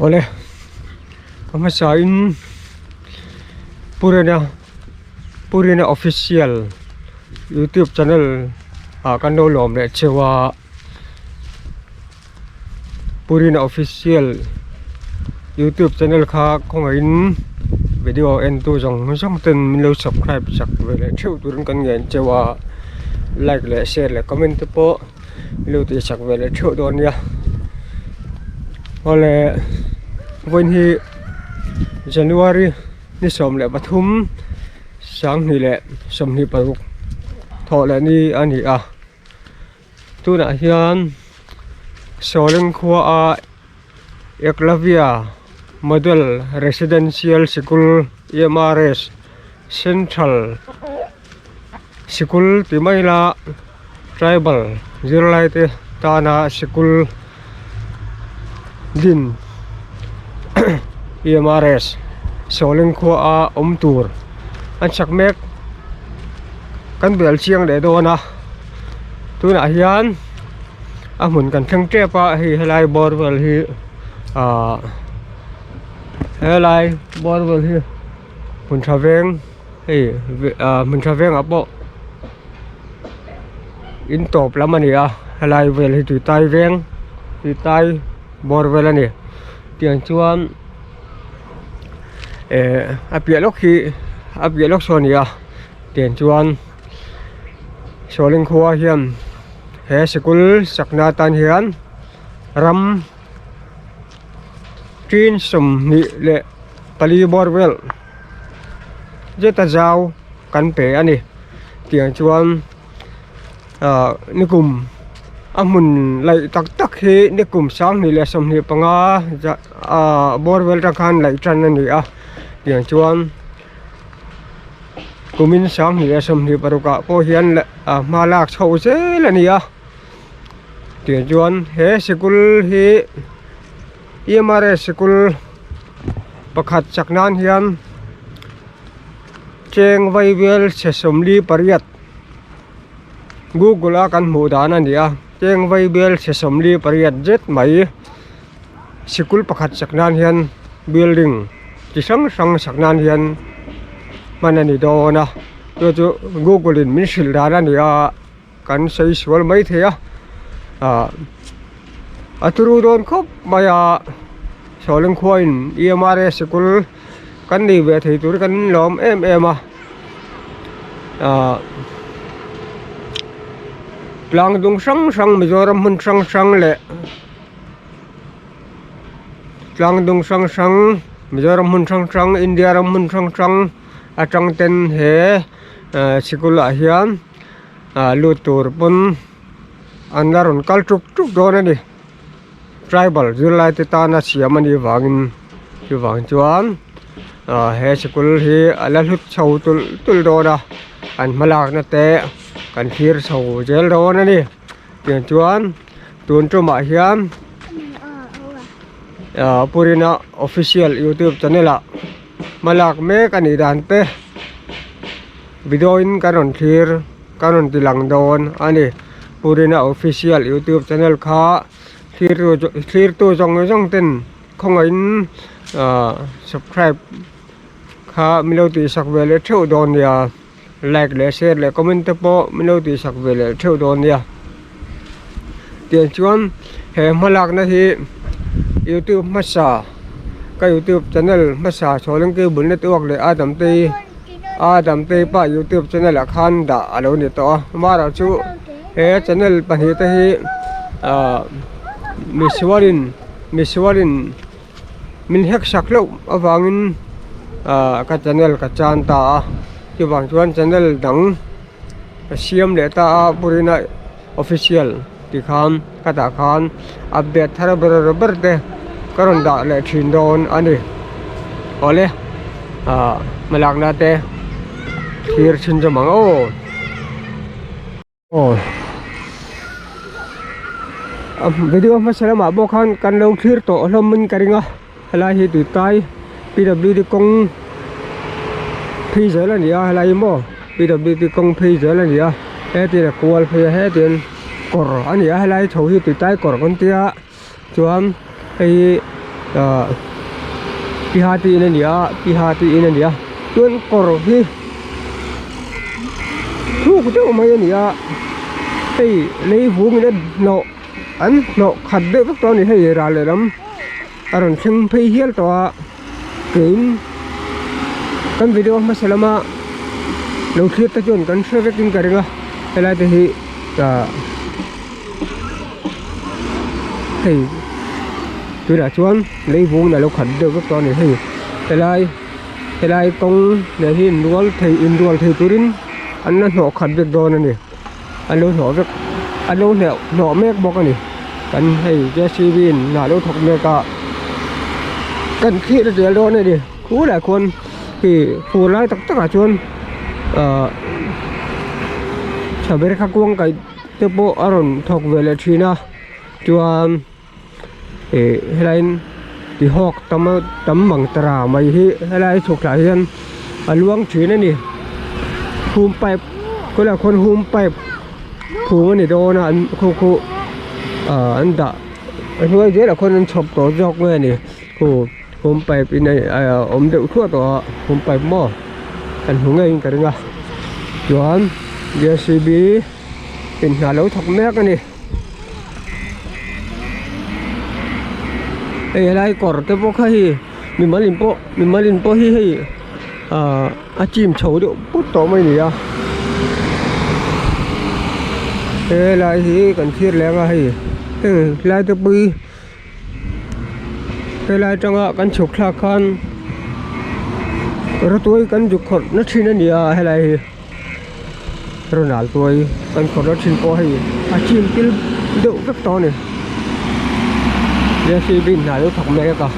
Awle a hmasa in Purena Purena official youtube channel ah kan lo lawm leh cheu a Purena official youtube channel kha khawngaihin video en tu zawng zawng ten min lo subscribe sak ve leh theuh turin kan ngen cheu a like leh share leh comment te pawh. Lu tih sak ve leh theuh dawn nia awle vawiin hi January ni 13 2026 thawh leh ni a ni a tunah hian Sawleng khua a Eklavya Model Residential Sikul EMRS Central Sikul ti mai ila tribal zirlai te tana sikul din EMRS Sawleng khua a awm tur an chak mek kan bel chiang leh dawn a tunah hian a hmun kan thleng tep a hei helai bawr vel hi ahh helai bawr vel hi hmun tha veng hei ah hmun tha vengah pawh in tawp lam a ni a helai vel hi tuitai veng tuitai bawr vel a ni tiang chuan eh a piah lawk hi a piah lawk saw a ni a tiang chuan sawleng khua hian he sikul sakna atan hian ram tin 24 bawr vel zeta zau kan pe a ni tiang chuan ah nikum a hmun laih tak tak hi nikum 2025 ah bawr vel atang khan laih tan a ni a tiang chuan kumin 2026 ah pawh hian ah hma lak chho zel a ni a tiang chuan he sikul hi EMRS sikul pakhat chak nan hian cheng vai vel chhe 48 google a kan hmuh dan a ni a cheng vai vel chhe 48 zet mai sikul pakhat chak nan hian building chi hrang hrang sak nan hian hman a ni dawn a chu chu google in min hrilh dan a ni a. Kan sawi sual mai thei a ah a turu dawn khawp mai a sawleng khuain EMRS sikul kan nei ve thei tur kan lawm em em a ah tlang dung hrang hrang Mizoram hmun hrang hrang leh tlang dung hrang hrang Mizoram hmun hrang hrang India ram hmun hrang hrang atang ten he sikul ah hian. ah lut tur pawn an la rawn kal tuk tuk dawn a ni tribal zirlai te tana siam a nih vangin chuvang chuan ah he sikul hi a la hlut chho tulh tulh dawn a an hmalakna te kan thlir chho zel dawn a ni tiang chuan tun tumah hian ah purina official youtube channel ah hmalak mek a nih dan te. Video in kan rawn thlir kan rawn ti lang dawn a ni Purina official youtube channel kha thlir tu thlir tu zawng zawng ten khawngaihin ah subscribe kha min lo tih sak ve leh theuh dawn nia like leh share leh comment te pawh min lo tih sak ve leh theuh dawn nia tiang chuan he hmalakna hi youtube hmasa ka youtube channel hmasa chhawleng cable network leh a dam te hi. A Damtei pa youtube channel ah khan dah a lo ni tawh a amaherawh chu he channel pahnih te hi ah misualin misualin min hack sak hlauh avangin ah ka channel ka chan ta a chuvang chuan channel dang ka siam leh ta a purina official tih khan ka tah khan update thar ber ber te ka rawn dah leh thin dawn a ni awle ah hmalakna te thlir chhun zawm ang aw aw a video hmasa lamah pawh khan kan lo thlir tawh hlawm in ka ring a helai hi tuitai P W D kawng phei zel a ni a helai hi maw P W D kawng phei zel a ni a hetiang a kual phei a hetiang kawr a ni a helai chho hi tuitai kawr kan tia chuan hei hi. Ahh Piha tiin a ni a Piha tiin a ni a chuan kawr hi thuk deuh mai a ni a hei lei vungin a hnawh an hnawh khat deuh vek tawh a ni hei ral lehlam a rawn thleng phei hial tawh a keiin kan video hmasa lama lo thlir te chuan kan hre vekin ka ring a helai te hi ah hei tunah chuan lei vungin alo khat deuh vek tawh a ni hei helai helai kawng nen hi inrual thei inrual thei turin an la hnawh khat vek dawn a ni an lo hnawh vek an lo hneh hnawh mek bawk a ni kan hei J C B in hna lo thawk mek a kan thlir zel dawn a ni khulaiah khuan hei fur lai tak takah chuan ahh tha ber kha kuang kaih te pawh a rawn thawk ve leh thin a chuan ih helaiin tihawk tam tam mang tara mai hi helai chhuk thlahah hian a luang thin a ni hum pipe khawlaiah khuan hum pipe phum a ni dawn a an khu khu ah an dah a hnuai zelah khuan an chhawp tawh zawk mai a ni khu hum pipe in a awm deuh thluah tawh a hum pipe maw kan hmu ngeiin ka ring a chuan J C B in hna lo thawk mek a ni. Hei helai kawr te pawh kha hei mimal in pawh mimal in pawh hi hei ahh a chim chho deuh put tawh mai a ni a helai hi kan thlir leng a hei heng helai te pawh hi helai atanga kan chhuk thlak khan rawtuai kan zuk khawrh na thin a ni a helai hi. Ronald tuai kan khawrh na thin pawh hei a chim pil deuh vek tawh a ni J C B in hna lo thawk mek a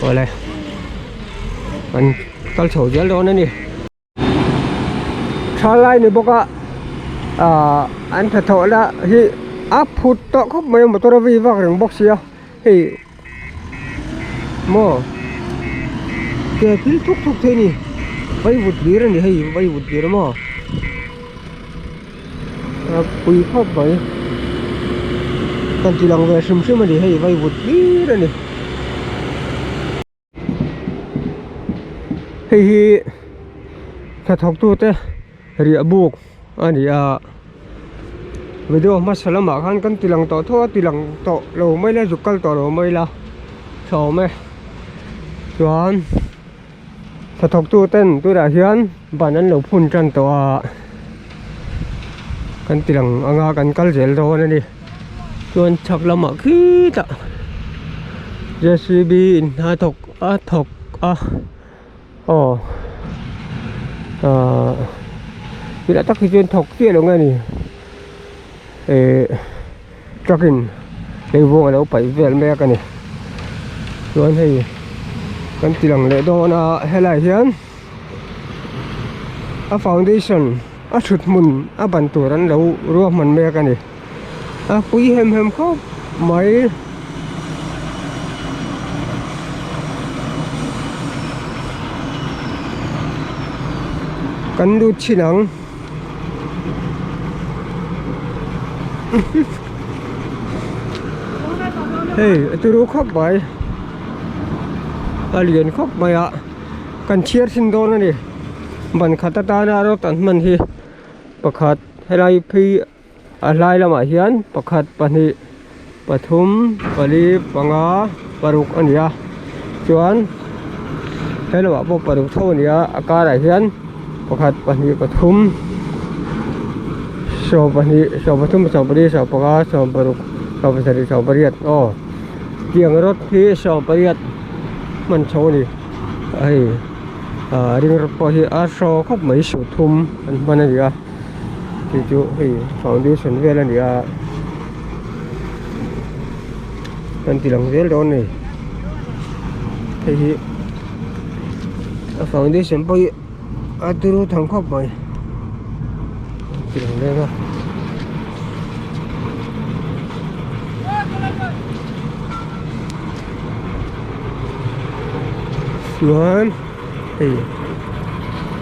awle kan kal chho zel dawn a ni thalai ni bawk a ahh an hnathawh na hi a phut tawh khawp mai a motor a vei vak reng bawk sia hei. Maw ke thil thuk thuk thei a ni vaivut hlir a ni hei vaivut hlir maw a pui khawp mai kan ti lang ve hrim hrim a ni hei vaivut hlir a ni hei hi hnathawk tute riah buk a ni a video hmasa lamah khan kan ti lang tawh tho a ti lang tawh lo mai la zuk kal tawh lo mai la tha awm e chuan hnathawk tu ten tunah hian ban an lo phun tan tawh a kan ti lang anga kan kal zel dawn a ni chuan chhak lamah khitah J C B in a thawk a thawk a. Aw ahh tunah tak hi chuan thawk chiah lo nge ni eh truck in leivawng alo paih vel mek a ni chuan hei kan ti lang leh dawn a helaiah hian a foundation a thut hmun a ban tur an lo ruahman mek a ni a pui hem hem khawp mai. Kan lut chhin ang hei a turu khawp mai a lian khawp mai a kan chhiar chhin dawn a ni ban khat atana rod an hman hi pakhat helai phei A hlai lamah hian pakhat pahnih pathum pali panga paruk a ni a chuan he lamah pawh paruk tho a ni a a karah hian pakhat pahnih pathum 12 13 14 15 16 17 18 aw tiang rod hi 18 hman chho a ni hei ah ring rod pawh hi a hraw khawp mai suh thum an hman a ni a. Chu chu hei foundation vel a ni a kan ti lang zel dawn a ni hei hi a foundation pawh hi a turu tham khawp mai ti lang vel a. Chuan hei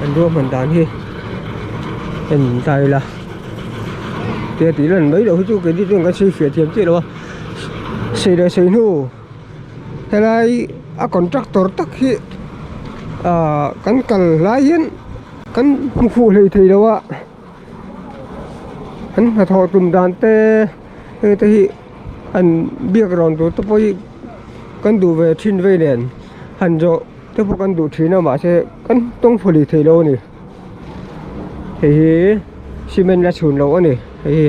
an ruahman dan hi en ta ila tia tih lan mai loh hi chu keini chuan kan sawi fiah thiam chiah lo a. Sei leh sei hnu helai a contractor tak hi ah kan kal lai hian kan hmu fuh hlei thei lo a an hnathawh tum dan te heng te hi an biak rawn tur te pawh hi kan duh ve thin vei nen han zawh te pawh kan duh thin a mahse kan tawng fawlih thei lo a ni. Hei hi cement la chhun loh a ni hei hi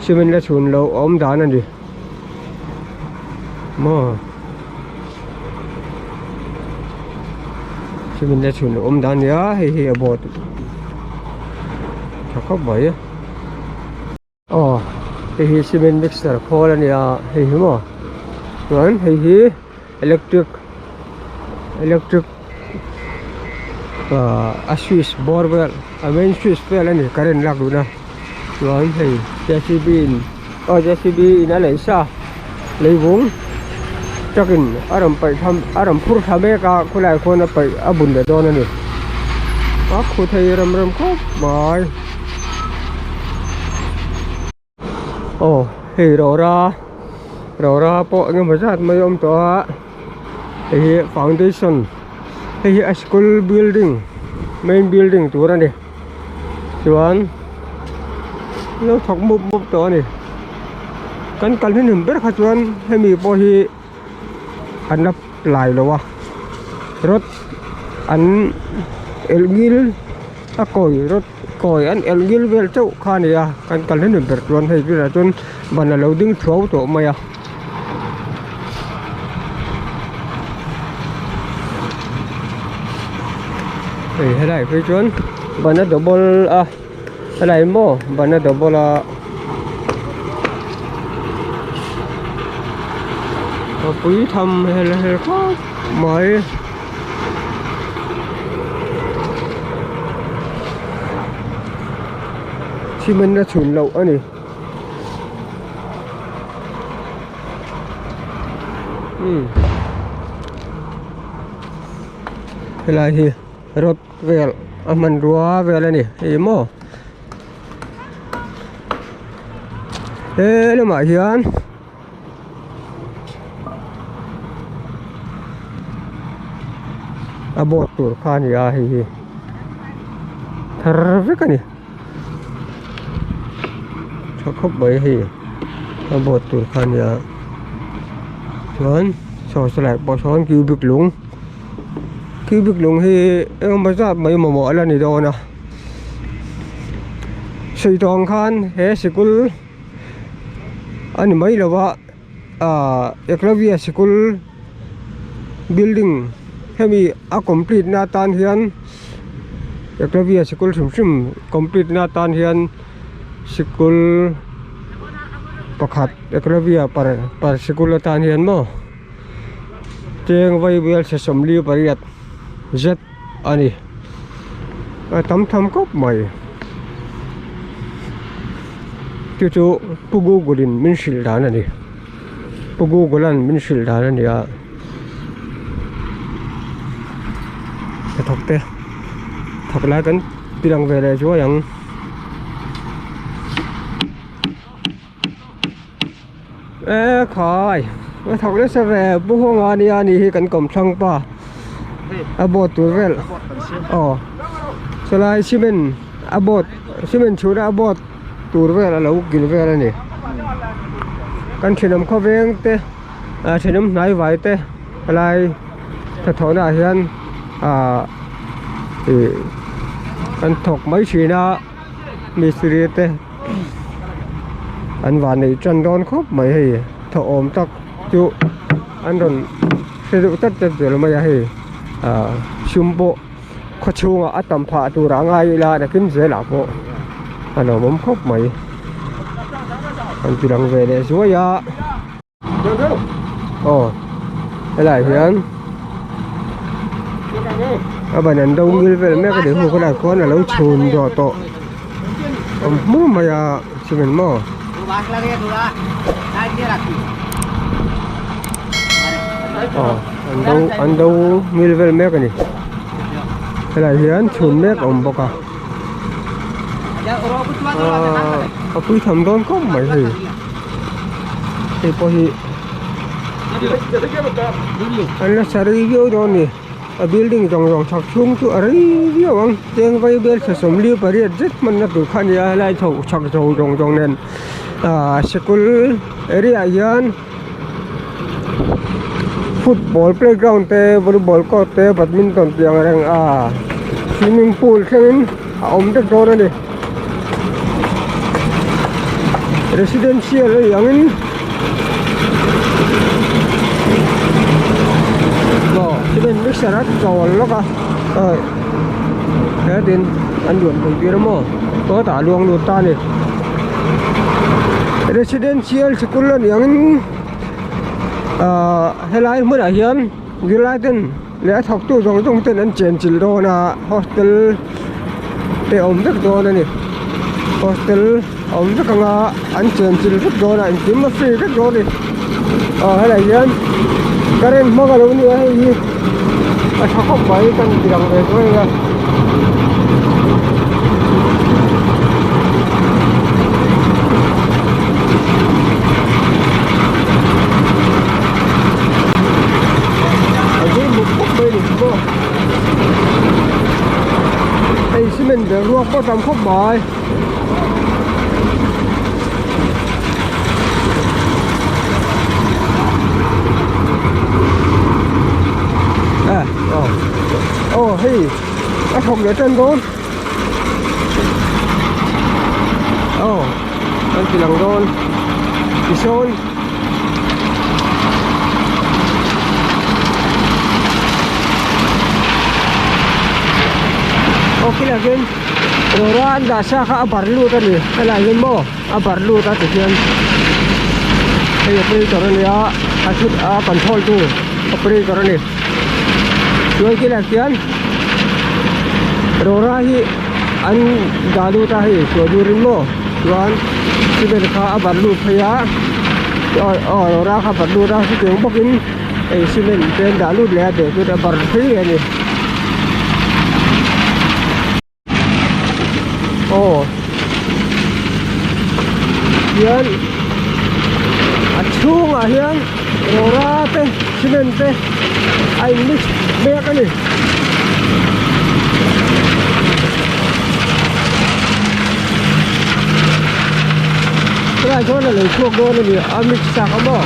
cement la chhun loh a awm dan a ni maw cement la chhun loh awm dan a ni a hei hi a board tha khawp mai. Aw hei hi cement mixer khawl a ni a hei hi maw chuan hei hi electric electric ahh a switch bawr vel a main switch vel a ni current lak duhna chuan hei J C B in aw J C B in a lei sa leivung truck in a rawn paih thla a rawn phur thla mek a khawlai khuan a paih a bun leh dawn a ni a khu thei rem rem khawp mai. Aw hei rora rora pawh eng emaw zat mai a awm tawh a hei hi foundation hei hi a school building main building tur a ni chuan lo thawk mup mup tawh a ni kan kal hnuhnun ber kha chuan hemi pawh hi an la lai lo a rod an elh ngil a kawi rod kawi an elh ngil vel chauh kha a ni a kan kal hnuhnun ber chuan hei bulah chuan ban alo ding thuau tawh mai a. Hei helai phei chuan ban a double a helai maw ban a double a. A pui tham hel hel khawp mai. Cement a chhun loh a ni. Umm helai hi rod vel a hmanrua vel a ni hei maw. He lamah hian a board tur kha a ni a hei hi thar vek a ni tha khawp mai hei a board tur kha a ni a chuan saw saw lai pawh sawn cubic lung cubic lung hi engemaw zat mai mamawh la ni dawn a. Sawi tawh ang khan he sikul a ni mai lo a ahh Eklavya sikul building hemi a complete na atan hian Eklavya sikul hrim hrim complete na atan hian sikul pakhat Eklavya par par sikul atan hian maw cheng vaibel 48 zet. a ni a tam tham khawp mai chu chu pu google in min hrilh dan a ni pu google an min hrilh dan a ni a hnathawk te thawk lai kan ti lang ve leh zuai ang. E khai a thawk nasa ve pu hawnga ania ani hi kan kawmthlang pa a board tur vel aw chulai cement a board cement chhuna a board tur vel alo kil vel ani kan thenawm khawveng te ah thenawm hnai vai te helai hnathawhna ah hian ah ih kan thawk mai thin a mistiri te. An van nei tan dawn khawp mai hei thaw awm tak chu an rawn hre deuh tlat tlat zel mai a hei ah sum pawh khaw chhungah a tam phah tur a ngai ila nakin zelah pawh a lawmawm khawp mai an ti lang ve leh zuai a. Aw helaiah hian a ban an do ngil vel mek a ni hnu khawlaiah khuan alo chhun zawh tawh awm hmur mai a cement maw. Aw an do an do ngil vel mek a ni helaiah hian chhun mek a awm bawk a aaa a pui tham dawn khawp mai hei. Hei pawh hi. An la sa rei viau dawn a ni a building zawng zawng chhak chhung chu a rei viau ang cheng vai bel thla 48 zet hmanna tur kha a ni a helai chho chhak zo zawng zawng nen ahh sikul area ah hian football playground te volleyball court te badminton tih ang reng ahh swimming pool thlengin a awm vek dawn a ni residential a nih angin maw cement mixer a chawl lawk a awi hetin an luan pui tir a maw sawtah a luang lut ta a ni residential sikul a nih angin ahh helai hmunah hian zirlai ten leh a thawktu zawng zawng ten an chenchilh dawn a hostel te a awm vek dawn a ni hostel a awm vek ang a an chenchilh vek dawn a engkim a free vek dawn a ni aw helai hian current hmang alo ni a hei hi a tha khawp mai kan ti lang ve zuai a. A zir muk muk mai ni maw hei cement ber ruak pawh tam khawp mai a aw aw hei a thawk leh tan dawn aw an ti lang dawn tisawn. Aw khilaiah khian rora an dah sa kha a bar lut a ni helaiah hian maw a bar lut a tihian hei operator a nia a thut a control tu operator a ni chuan khilaiah khian rora hi an dah lut a hei suah turin maw chuan cement kha a bat lut phei a aw rora kha a bat lut a chutiang bawkin hei cement te an dah lut leh a bag chu a bar phei leh a ni aw hian a chhungah hian rora te cement te a in mix mek a ni. Tunah chuan a lo chhuak dawn a ni a mix chak a maw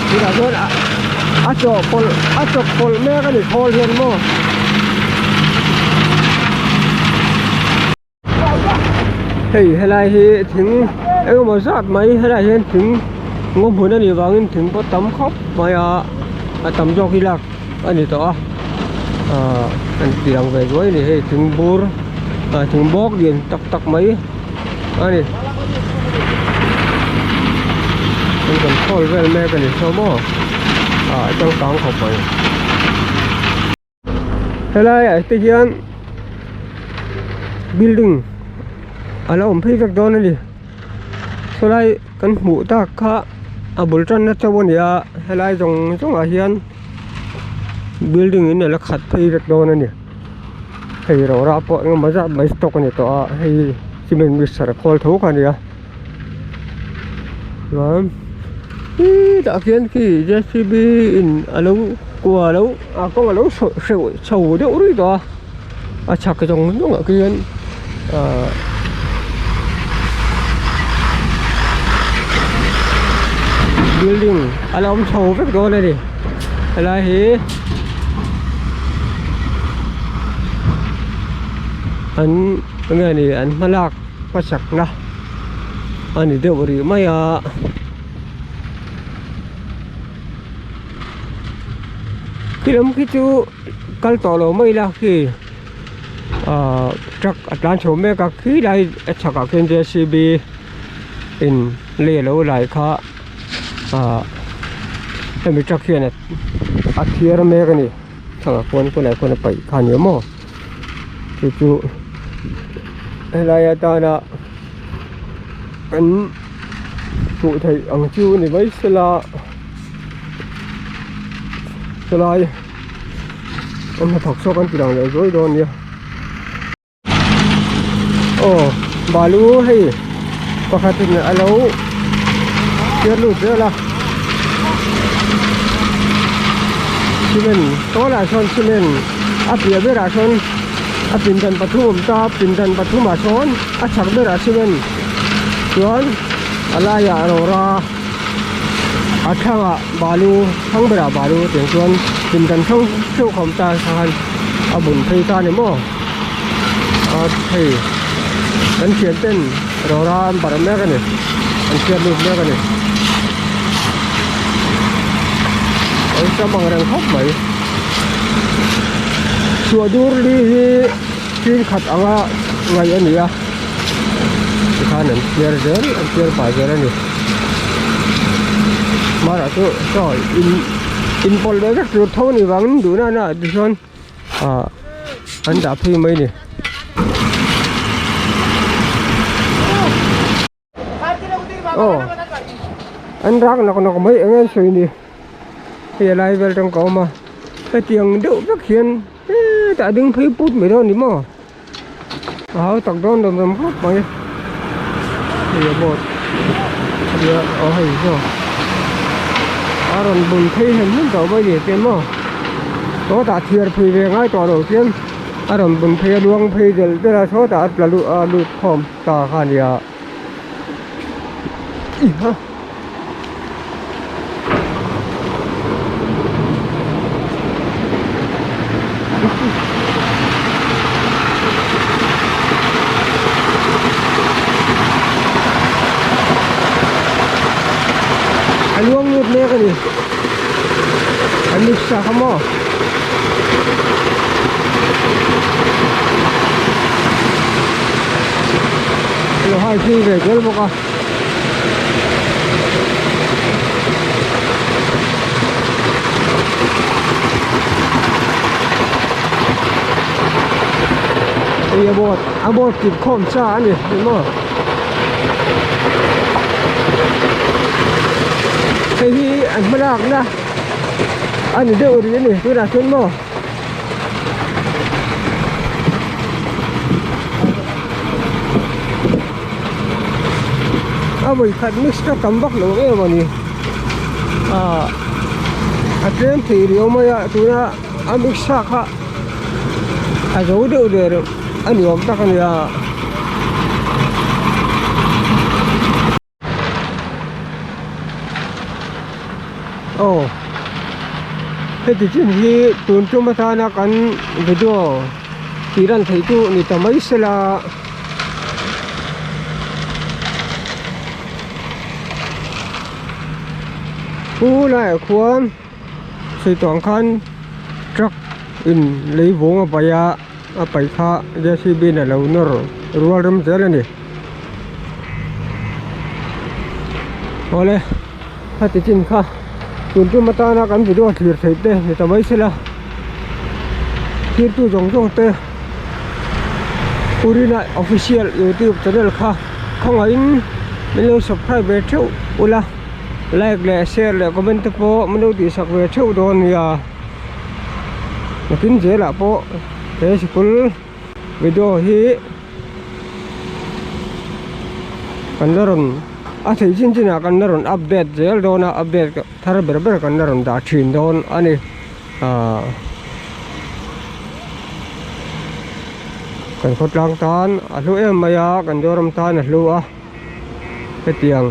tunah chuan a chawhpawlh a chawkpawlh mek a ni khawl hian maw. Hei helai hi thing engemaw zat mai helai hian thing ngaw hmun anih vangin thing pawh tam khawp mai a a tam zawk hi lak a ni tawh a ahh an ti lang ve zuai a ni hei thing bur ah thing bawk lian tak tak mai a ni an kan khawl vel mek a ni saw maw ah a changkang khawp mai. Helai ah te hian building a la awm phei vek dawn a ni sawlai kan hmuh tak kha a bul tanna chauh a ni a helai zawng zawng ah hian building in a la khat phei vek dawn a ni hei rora pawh engemaw zat mai stock a ni tawh a hei cement mixer khawl tho kha a ni a. Chuan hee tah khian khi J C B in alo kua alo a kawng alo hreuh chho deuh rih tawh a a chhak zawng zawng ah khian ahh building a la awm chho vek dawn a ni helai hi an enge ni an hmalak hmasakna a ni deuh rih mai a khi lam khi chu kal tawh lo mai ila khi ahh truck a tlan chho mek a khi lai a chhakah khian J C B in lei alo lai kha ahh hemi truck hian a thiar mek a ni thlalak khuan khawlai khuan a paih kha a ni maw chu chu helai atana kan hmuh theih ang chu ni mai sela helai an hnathawk saw kan ti lang leh zuai dawn nia aw balu hei pakhatin alo chhiar lut zel a. Cement tawlah sawn cement a piah berah sawn a pindan pathum awm ta pindan pathumah sawn a chhak berah cement chuan a laiah rora a thlangah balu thlang berah balu tiang chuan pindan hrang hreuh kha awm ta khan a bun phei ta a ni maw a hei kan thian ten rora an barh mek a ni an chhiat lut mek a ni awlsam ang reng khawp mai chhuah dur li hi tin khat anga ngaih a ni a tikhan an chhiar zel an chhiar pah zel a ni hmanah chu saw in inpawlh leh vek tur tho a nih vangin duhna na ah tichuan ah an dah phei mai a ni. Aw an rak nawk nawk mai eng an sawi ni hei a lai vel tang ka awm a hetiang deuh vek hian hetah a ding phei put mai dawn a ni maw a hau tak dawn lawm lawm khawp mai hei a boat ania aw hei saw a rawn bun phei hem hem tawh mai a ni te maw sawtah chhiar phui ve ngai tawh lo chuan a rawn bun phei a luang phei delh delh a sawtah a tla luh a lut khawm ta kha a nia iha. A luang lut mek a ni a mix a kha maw. Lo hai phei ve zel bawk a. Hei a boat a boat kip khawm cha a ni ni maw hei hi an hmalakna a ni deuh rih a ni tunah chuan maw. A vawi khat mix ka tam vak lo em a ni ah a tlem thei riau mai a tuna a mix sa kha a zo deuh der a ni awm tak a nia. Aw heti chin hi tun tum atana kan video tih lan theih chu ni ta mai sela. Pu laiah khuan sawi tawh ang khan truck in lei vawng a paih a a paih kha J C B in a lo nawr rual rem zel a ni. Awle heti chin kha tun tum atana kan video thlir theih te ni ta mai sela thirtu zawng zawng te Urina official youtube channel kha khawngaihin min lo subscribe ve theuh ula like leh share leh comment te pawh min lo tihsak ve theuh dawn nia nakin zelah pawh he sikul video hi. Kan la rawn a theih chin chin ah kan la rawn update zel dawn a update thar ber ber kan la rawn dah thin dawn a ni ahh kan khawtlang tan a hlu em mai a kan Zoram tan a hlu a hetiang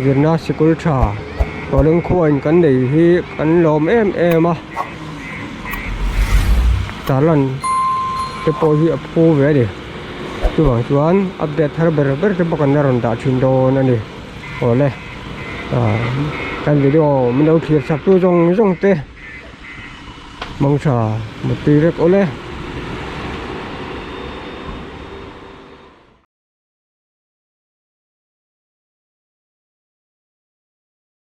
zirna sikul tha tawleng khuain kan nei hi kan lawm em em a. Tarlan te pawh hi a phu ve a ni chuvang chuan update thar ber ber te pawh kan la rawn dah thin dawn a ni awle ah kan video min lo thlir chak tu zawng zawng te mangtha mutui vek awle.